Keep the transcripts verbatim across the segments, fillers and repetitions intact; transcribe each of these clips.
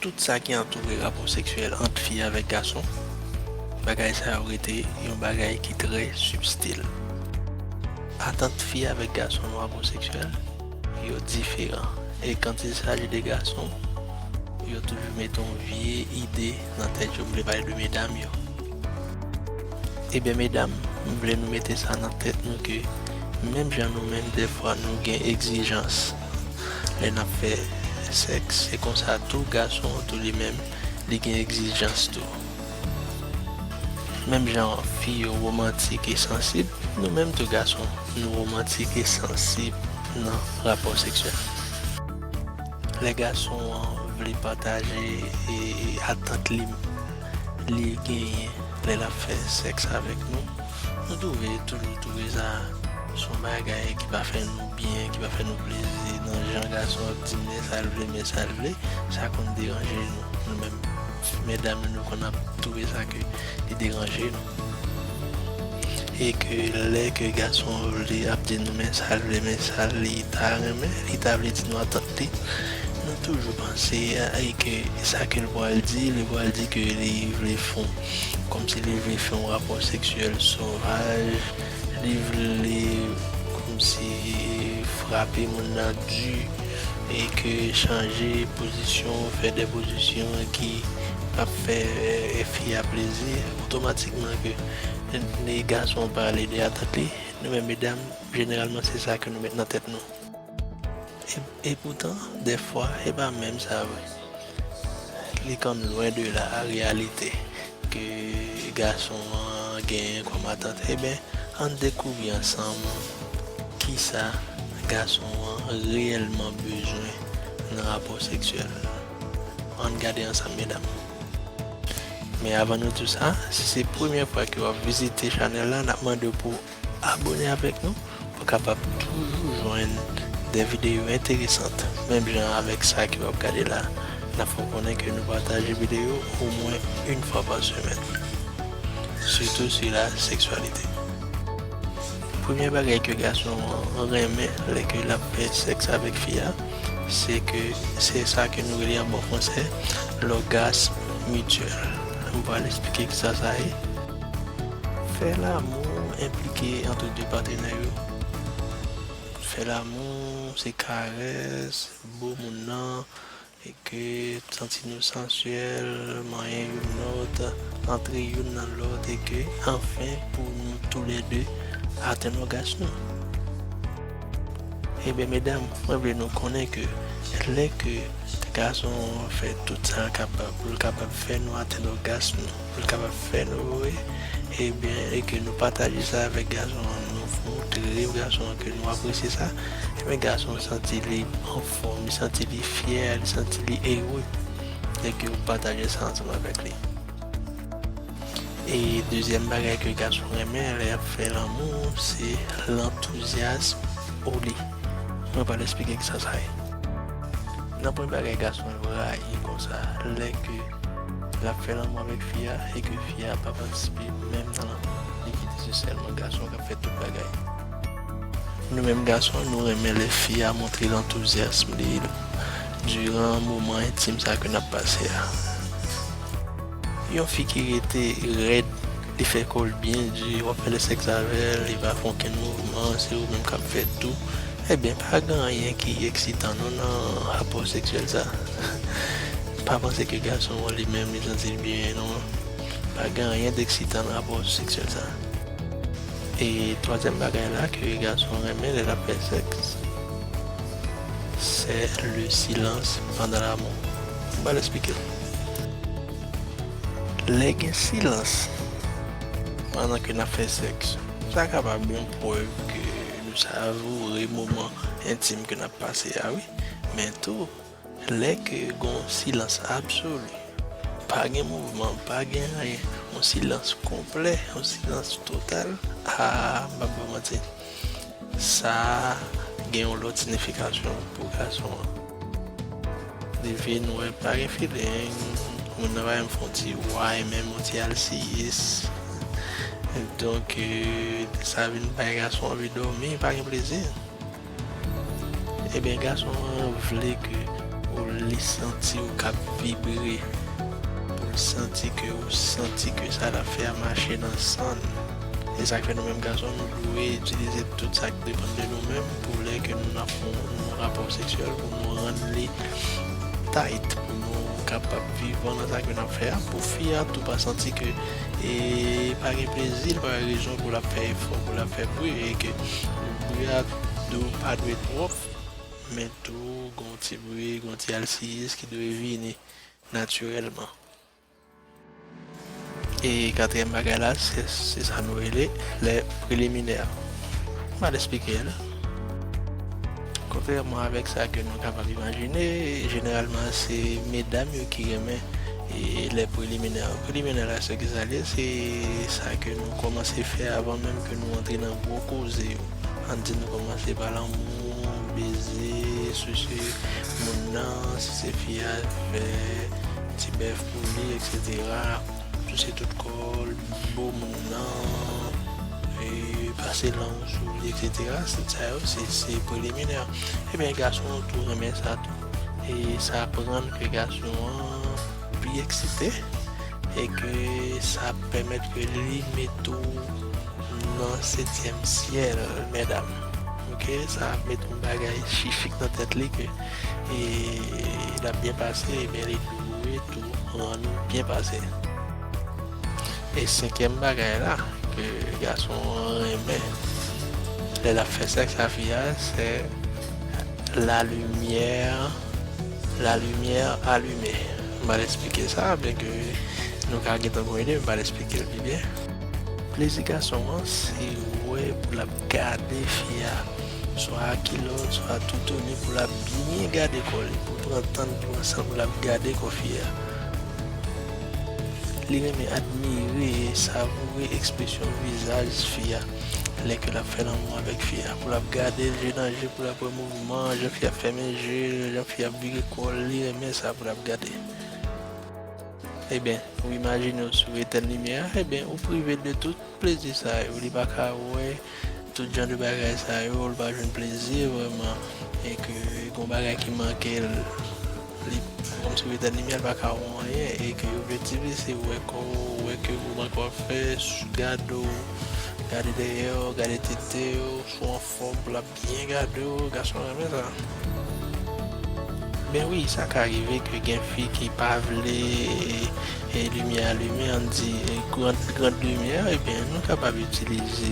Tout sa ki antoure rapò seksyèl ant fi avèk gason, bagay sa yo rete yon bagay ki trè sibtil. Atant fi avèk gason nan rapò seksyèl yo diferan. E quand il s'agit de gason, yo toujou mete yon vye ide nan tèt yo, m vle pale de medam yo. Ebyen medam, m vle nou mete sa nan tèt nou ke menm jan nou menm dèfwa nou gen egzijans lè n ap fè sèks, se konsa tou gason an tou li menm li gen egzijans tou. Menm jan fi yo womantik e sansib, nou menm tou gason nou womantik e sansib nan rapò seksyèl. Lè gason an vle pataje e atant li li genyen lè l ap fè sèks avèk nou, nou twouve toujou twouve sa se yon bagay ki pa fè nou byen, ki pa fè nou plezi nan jan gason ap di m men sa l vle, men sa l vle, sa konn deranje nou. Nou menm medam yo nou konn ap twouve sa ke li deranje nou. E ke lè ke gason an vle ap di nou men sa l vle, men sa li ta renmen, li ta vle di nou atant li, nou toujou panse e ke sa ke l pral di, li pral di ke li vle fè yon, kòmsi li vle fè yon rapò seksyèl sovaj, li vle kòmsi frape moun nan di e ke chanje pozisyon, fè de pozisyon ki ap fè fi a plezi, otomatikman ke lè gason pale de atant li, nou menm medam, jeneralman se sa ke nou met nan tèt nou. E, e poutan, dèfwa, e pa menm sa vre. Li konn lwen de la reyalite ke gason an genyen kòm atant. Ebyen, ann dekouvri ansanm kisa gason an reyèlman bezwen nan rapò seksyèl. Ann gade ansanm, medam. Men avan nou di w sa, si se premyè fwa ke w ap vizite chanèl la, n ap mande w pou abone avèk nou pou w kapab toujou jwenn de videyo enteresan, menm jan avèk sa ke w ap gade la. N ap fè w konnen ke nou pataje videyo omwen yon fwa pa semèn, sitou sou la seksyalite. Premye bagay ke gason an renmen lè ke l ap fè sèks avèk fi a, se ke se sa ke nou rele an bon fransè, lògasm mityèl. M pral eksplike kisa sa ye. Fè lanmou enplike ant de patenè yo. Fè lanmou, se karès, bo moun nan, e ke santi nou sansyèl, manyen youn lòt, antre youn nan lòt, e ke, anfen, pou nou toulède atenn ògasm nou. Ebyen, medam, mwen vle nou konnen ke lè ke gason an fè tout sa l kapab pou l kapab fè nou atenn ògasm nou, pou l kapab fè nou voye, ebyen, e ke nou pataje sa avèk gason an, nou montre gason an ke nou apresye sa, ebyen, gason an santi li anfòm, li santi li fyè, li santi li ere lè ke ou pataje sa ansanm avèk li. E dezyèm bagay ke gason renmen lè y ap fè lanmou, se lantouzyasm ou li. Mwen pral eksplike kisa sa ye. Nan premye bagay gason yo rayi konsa, lè ke l ap fè lanmou avèk fi a, e ke fi a pa patisipe menm nan lanmou. Li kite se sèlman gason k ap fè tout bagay. Nou menm gason, nou renmen lè fi a montre lantouzyasm li diran moman entim sa ke n ap pase a. Yon fi ki rete rèd, li fè kò l byen di, w ap fè de sèks avè l, li pa fè okenn mouvman, se ou menm k ap fè tou. Ebyen, pa gen anyen ki eksitan non nan rapò seksyèl sa. Pa panse ke gason an li menm li santi l byen non. Pa gen anyen d'eksitan nan rapò seksyèl sa. E twazyèm bagay la ke gason renmen lè l ap fè sèks, c'est le silence pendant l'amour. M pral eksplike w. Lè gen silans pandan ke n ap fè sèks, sa kapab yon prèv ke nou savoure moman entim ke n ap pase a, wi. Men tou, lè ke gon silans absoli, pa gen mouvman, pa gen anyen, yon silans konplè, yon silans total, a, m p ap ba w manti, sa gen yon lòt siyifikasyon pou gason an. Depi nou wè pa gen feeling, moun nan pa menm fè yon ti way, menm yon ti alsiyis. Donk, euh, sa vin bay gason anvi dòmi, pa gen plezi. Ebyen, gason an vle ke ou Li santi w k ap vibre, pou l santi ke ou santi ke sa l ap fè a mache nan san l. E sa k fè nou menm gason, nou dwe itilize tout sa k depann de nou menm pou lè ke nou ap fè yon rapò seksyèl, pou nou rann li tight, pou nou kapab vivan nan sa ke n ap fè a, pou fi a tou pa santi ke e pa gen plezi, li pa gen rezon pou l ap fè efò, pou l ap fè bri, e ke bri a dwe, pa dwe twòp, men tou gon ti bri, gon ti alsiyis ki dwe vini natirèlman. E katriyèm bagay la, se, se sa nou rele lè preliminè. M al esplike l. Kontrèman avèk sa ke nou kapab imajine, jeneralman se medam yo ki renmen e lè preliminè. Preliminè la, se ki sa l ye, se sa ke nou kòmanse fè avan menm ke nou antre nan gwo koze yo. Ann di nou kòmanse pa lanmou, beze, sise moun nan, sise fi a, fè ti bèf pou li, etsetera. Sise tout kò l, bo moun nan, e pase lang sou li, etsetera. Tout sa yo, se, se preliminè. Ebyen, gason an tou renmen sa tou. E sa ap rann ke gason an pi eksite e ke sa ap pèmèt ke li mete w nan setyèm syèl, medam. Oke, sa ap mete yon bagay chichik nan tèt li ke e l ap byen pase, ebyen li dwe tou rann byen pase. E senkyèm bagay la ke gason an renmen lè l ap fè sèks a fi a, se la lumière, la lumière allumée. M pral esplike sa, byenke nou ka gentan gon ide, m pral esplike l pi byen. Plezi gason an, se wè pou l ap gade fi a, swa kilòt, swa toutouni, pou l ap byen gade kò li, pou l pran tan l, pran san l, pou l ap gade kò fi a. Li renmen admire e savoure ekspresyon vizaj fi a lè ke l ap fè lanmou avèk fi a. Pou l ap gade l je nan je, pou l ap wè mouvman, jan fi a ap fèmen je l, jan fi a ap vire kò l, li renmen sa pou l ap gade. Ebyen, ou imajine w sou etèn limyè a, ebyen, ou prive l de tout plezi sa yo. Li pa ka wè tout jan de bagay sa yo, li pa jwenn plezi vrèman. E ke gon bagay ki manke l, li kòmsi ou etèn limyè, li pa ka wè anyen. E ke objektif li, se wè kò w, wè ke mouvman kò w ap fè, gade w, gade dèyè w, gade tete w, si w anfòm, pou l ap byen gade w, gason renmen sa. Ben wi, sa ka rive ke gen fi ki pa vle e, e limyè alimen, ann di, e, grand, grand limyè, ebyen, nou kapab itilize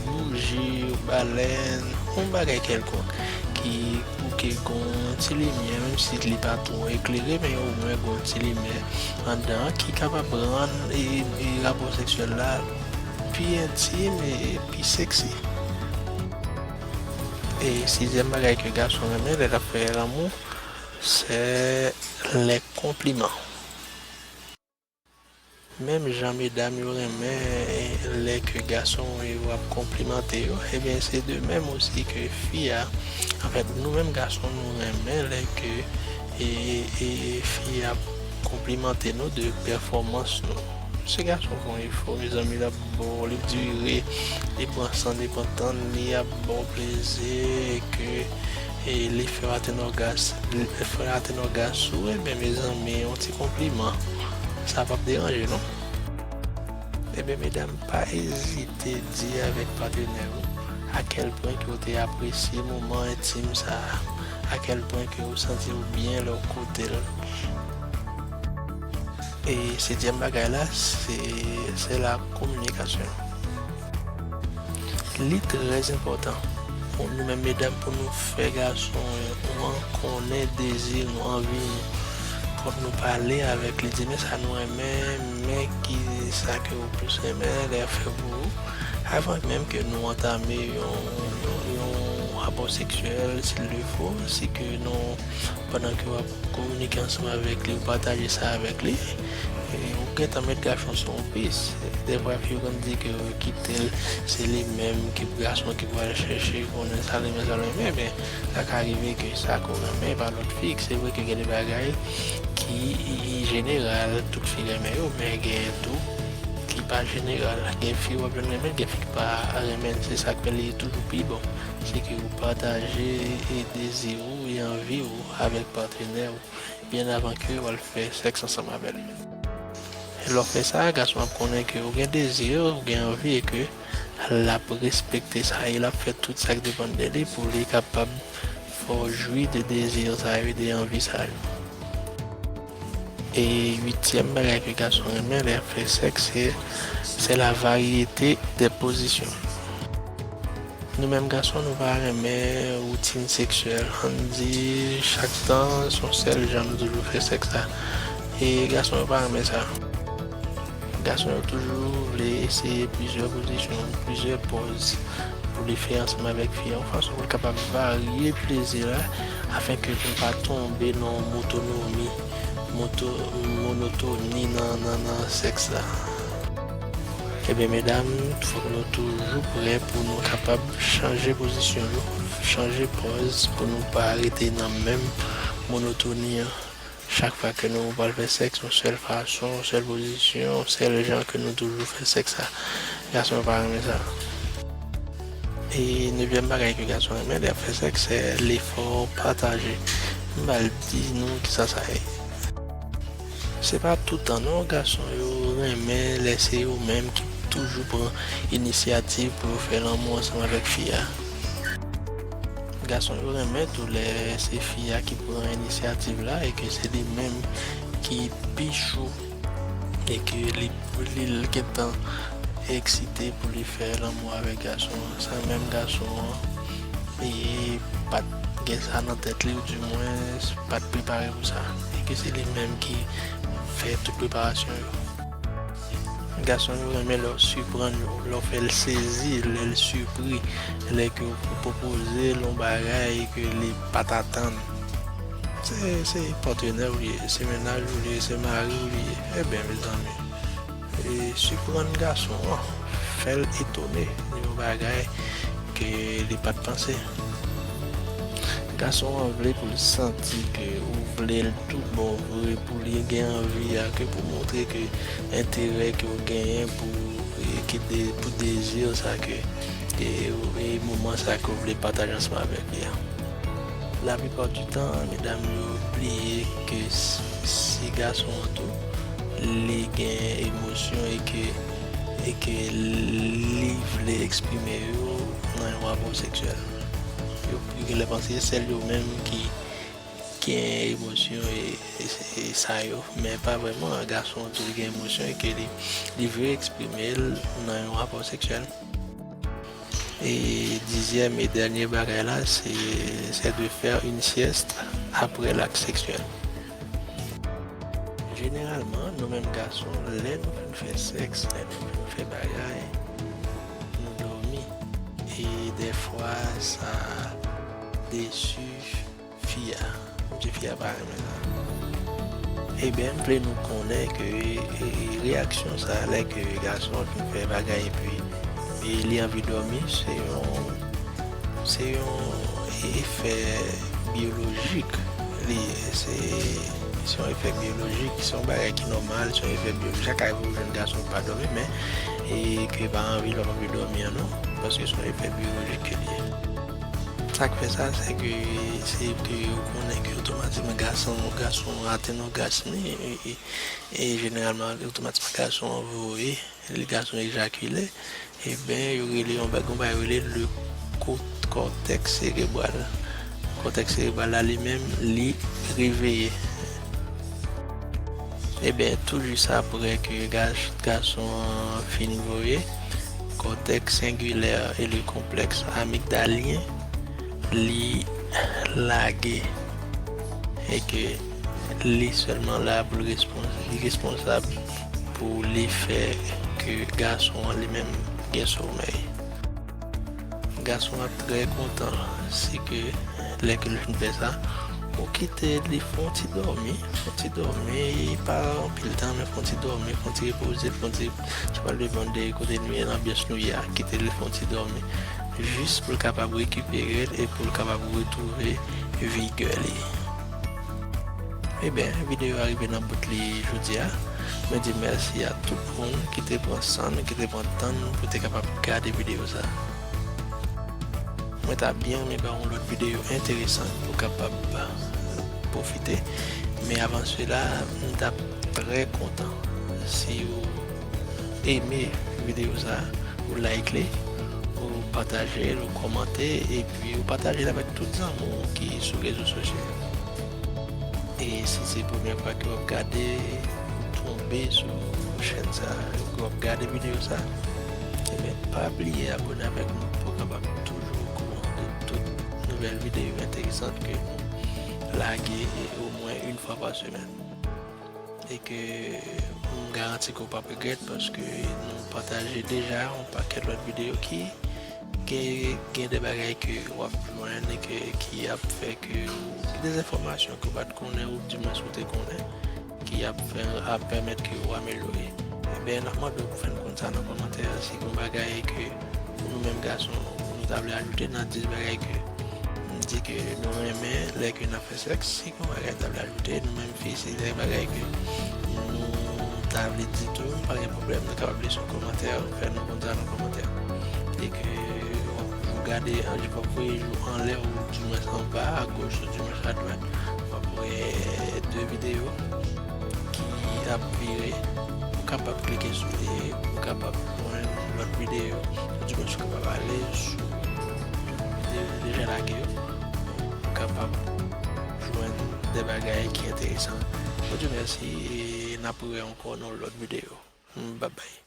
bouji, balèn, yon bagay kèlkonk ki pou ke gon ti limyè, menm si li pa twò eklere, men omwen gon ti limyè anndan ki kapab rann e, e rapò seksyèl la pi entim e pi seksi. E sizyèm bagay ke gason renmen lè l ap fè lanmou, se lè konpliman. Menm jan medam yo renmen lè ke gason yo ap konplimante yo, ebyen, se de menm osi ke fi a. Anfèt, nou menm gason, nou renmen lè ke e, e fi a ap konplimante nou de pèfòmans nou. Se gason fè yon efò, mezanmi, l ap ba w, li dire, li pran san, li pran tan, li ap ba w plezi, e ke e li fè w atenn ògas, li fè w atenn ògas ou, ebyen, mezanmi, yon ti konpliman, sa p ap deranje, non. Ebyen, medam, pa ezite di avèk patenè w a kèl pwen ke w te apresye moman entim sa a, a kèl pwen ke w santi w byen lè w kote l. E setyèm bagay la, se, se la kominikasyon. Li trè enpòtan pou nou menm medam, pou nou fè gason an konnen dezi nou, anvi nou, pou nou pale avèk li, di men sa nou renmen, men ki sa ke ou plis renmen lè fè pou ou, avan menm ke nou antame yon, yon, yon rapò seksyèl, s'il le faut, si ke nou, pandan ke w ap kominike ansanm avèk li, ou pataje sa avèk li, e ou gentan met gason sou yon pis. Dèfwa fi yo konn di ke kite l, se li menm ki gason ki pral chèche, konnen sa l renmen, sa l renmen, men sa ka rive ke sa ke w renmen pa lòt fi. Se vre ke gen de bagay ki jeneral, tout fi renmen yo, men gen tou ki Pa jeneral, gen fi w ap jwenn renmen, gen fi ki pa renmen l. Se sa k fè li toujou pi bon. Se ke ou pataje e dezi ou e anvi ou avèk patenè ou byen avan ke w al fè sèks ansanm avè l. E lè w fè sa, gason ap konnen ke ou gen dezi, ou gen anvi e ke l ap respekte sa e l ap fè tout sa k depann de li pou li kapab fè w jwi de dezi sa yo, de anvi sa yo. E uityèm bagay ke gason renmen lè y ap fè sèks, se, se la variyete de pozisyon. Nou menm gason, nou pa renmen woutin seksyèl. Ann di, chak tan, se yon sèl jan nou toujou fè sèks la. E gason yo pa renmen sa. Gason yo toujou vle eseye plizyè pozisyon, plizyè pòz pou li fè ansanm avèk fi a, yon fason pou l kapab varye plezi la, afenke pou l pa tonbe nan yon motonomi, moto-, monotoni nan, nan, nan sèks la. Ebyen, medam, fòk nou toujou prè pou nou kapab chanje pozisyon nou, chanje pòz, pou nou pa rete nan menm monotoni an. Chak fwa ke nou pral fè sèks, yon sèl fason, yon sèl pozisyon, yon sèl jan ke nou toujou fè sèks la. Gason yo pa renmen sa. E nevyèm bagay ke gason renmen lè y ap fè sèks, se lefò pataje. M pral di nou kisa sa ye. Se pa tout tan non gason yo renmen lè se yo menm ki toujou pran inisyativ pou yo fè lanmou ansanm avèk fi a. Gason yo renmen tou lè se fi a ki pran inisyativ la e ke se li menm ki pi cho e ke li, li gentan eksite pou li fè lanmou avèk gason an, san menm gason an e pa t gen sa nan tèt li, oudimwens pa t prepare pou sa, e ke se li menm ki fè tout preparasyon yo. Gason yo renmen lè w siprann yo, lè w fè l sezi, lè l sipri, lè ke w pwopoze l yon bagay ke li pa t atann. Se, se patnè w li ye, se mennaj ou li ye, se mari w li ye. Ebyen, mezanmi, e siprann gason an, fè l etone de yon bagay ke li pa t panse. Gason an vle pou l santi ke ou vle l tout bon vre, pou li gen anvi a, ke pou montre ke enterè ke w genyen pou, e, ki de, pou dezi sa ke, e, e moman sa ke w vle pataje ansanm avèk li a. Laplipa di tan, medam yo bliye ke s-, si gason an tou, li gen emosyon e ke, e ke li vle eksprime yo nan yon rapò seksyèl. Yo, yo genlè panse se sèl yo menm ki gen emosyon e, e, e sa yo, men pa vrèman. Gason an tou li gen emosyon e ke li, li vle eksprime l nan yon rapò seksyèl. E dizyèm e dènye bagay la, se, c'est de faire une sieste après l'acte sexuel. Jeneralman, nou menm gason, lè nou fin fè sèks, lè nou fin fè bagay, nou dòmi. E dèfwa, sa desi fi a. Kòmsi fi a pa renmen sa. Ebyen, m vle nou konnen ke, e, e, reyaksyon sa a, lè ke gason an fin fè bagay epi, e, li anvi dòmi, se yon, se yon efè byolojik li ye. Se, se yon efè byolojik, se yon bagay ki nòmal, se yon efè byolojik. Sa ka rive yon jèn gason ki pa dòmi, men, e, ke pa anvi, lòt anvi dòmi an non, paske se yon efè byolojik ke li ye. Sa k fè sa, se ke, se ke ou konnen ke otomatikman gason, gason atenn ògas li, e, e, e jeneralman, otomatikman gason an voye, li gason ejakile, ebyen, yo rele yon ba-, yon bagay yo rele le ko-, kòtèks serebral. Kòtèks serebral la, li menm, li reveye. Ebyen, tou jis apre ke ga-, gason an fin voye, kòtèks sengilè e le konplèks amigdalyen, li lage. E ke li sèlman la pou l respons-, li responsab pou li fè ke gason an li menm gen somèy. Gason an trè kontan si ke lè ke l fin fè sa, ou kite li fè yon ti dòmi, fè yon ti dòmi, pa anpil tan, men fè yon ti dòmi, fè yon ti repoze l, fè yon ti, sa pral depann de kote nou ye, nan anbyans nou ye a, kite li fè yon ti dòmi, jis pou l kapab rekipere l e pou l kapab retwouve vigè li. Ebyen, videyo a rive nan bout li jodi a. Mwen di mèsi a tout moun ki te pran san n, ki te pran tan n pou te kapab gade videyo sa. Mwen ta byen renmen ba w yon lòt videyo enteresan pou kapab pwofite. Men avan sela, m t ap trè kontan si w eme videyo sa, ou like li, ou pataje l, ou kòmante, epi ou pataje l avèk tout zanmi w ki sou rezo sosyo yo. E si se premyè fwa ke w ap gade, ou tonbe sou chèn sa, ke w ap gade videyo sa, ebyen, pa bliye abòne avèk nou pou w kapab toujou okouran de tout nouvèl videyo enteresan ke nou lage omwen yon fwa pa semèn. E ke m garanti ke w p ap regrèt, paske nou pataje deja yon pakèt lòt videyo ki gen, gen de bagay ke w ap jwenn e ke, ki ap fè ke w, de enfòmasyon ke w pa t konnen ou di mwens ou te konnen, ki ap fè, ap pèmèt ke w amelyore. Ebyen, n ap mande w pou fè n konn sa nan kòmantè a, si gen bagay ke nou menm gason, nou ta vle ajoute nan dis bagay ke nou di ke nou renmen lè ke n ap fè sèks, si gen bagay n ta vle ajoute, nou menm fi, si gen bagay ke nou ta vle di tou, pa gen pwoblèm, nou kapab lese yon kòmantè, fè nou konn sa nan kòmantè. E ke w ap gade, w ap voye jou anlè ou di mwens anba, agoch ou di mwens adwat, w ap wè de videyo ki ap vire, ou kapab klike sou li, ou kapab jwenn lòt videyo, ou di mwens ou kapab ale sou videyo yo deja lage yo, ou kapab jwenn de bagay ki enteresan. Mwen di w mèsi e n ap rewè ankò nan lòt videyo. Babay.